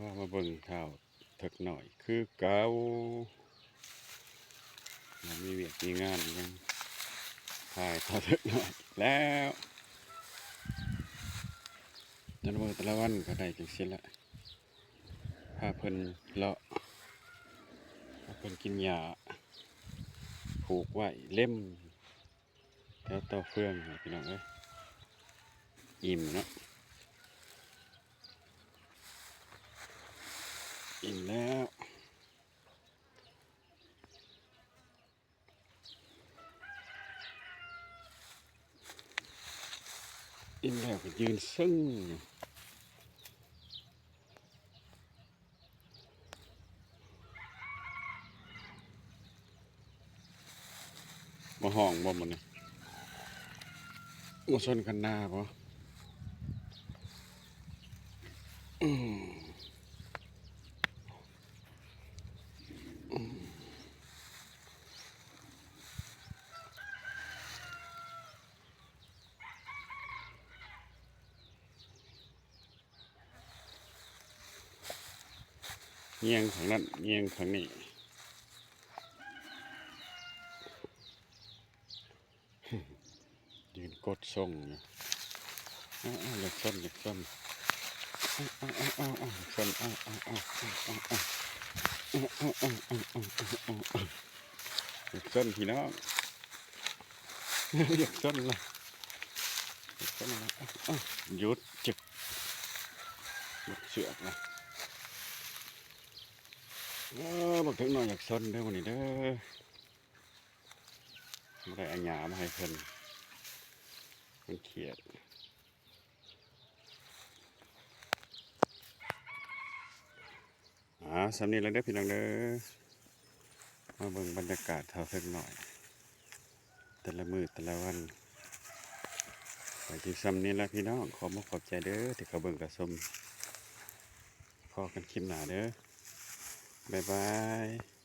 ພາມາເບິ່ງທ້າວເຖິກນ້ອຍຄືເກົ່າ. ບໍ່ມີວຽກມີງານຫຍັງ ຖ່າຍທ້າວເຖິກນ້ອຍແລ້ວ. ແຕ່ລະມື້ແຕ່ລະວັນກໍໄດ້ຈັ່ງຊີ້ແຫຼະ ພາເພິ່ນເລາະ ພາເພິ່ນກິນຫຍ້າ ຜູກໄວ້ເລັມ ແຖວເຕົາເຟືອງນີ້ພີ່ນ້ອງເອີຍ. ອີ່ມເນາະ ອີ່ມແລ້ວ ອີ່ມແລ້ວກໍຢືນເຊິ່ງຢູ່. ມາຮ້ອງບໍ່ມື້ນີ້? ມາຊົນຄັນນາບໍ່? ອືມ ອືມ. ແຍງຂ້າງນັ້ນ ແຍງຂ້າງນີ້ ຢືນກົດຊົງຢູ່. ເອົາໆ ຢາກຊົນ ຢາກຊົນ ເອົາໆ ຢາກຊົນ ເອົາໆ ຢາກຊົນພີ່ນ້ອງ ຢາກຊົນລະ ຢາກຊົນລະ. ເອົາໆ ຢຸດ ຈຶກ ໝົດເຊືອກລະ. ເອີ ບັກເຖິກນ້ອຍຢາກຊົນເດີມື້ນີ້ເດີ ບໍ່ໄດ້ເອົາຫຍ້າມາໃຫ້ເພິ່ນ ເພິ່ນຄຽດ. ອ່າ ສ່ຳນີ້ລະເດີພີ່ນ້ອງເດີ ມາເບິ່ງບັນຍາກາດທ້າວເຖິກນ້ອຍ ແຕ່ລະມື້ແຕ່ລະວັນ ໄປທີ່ສ່ຳນີ້ລະພີ່ນ້ອງ. ຂອບມຸກຂອບໃຈເດີທີ່ເຂົ້າເບິ່ງເຂົ້າຊົມ ພໍ້ກັນຄລິບໜ້າເດີ ບາຍບາຍ.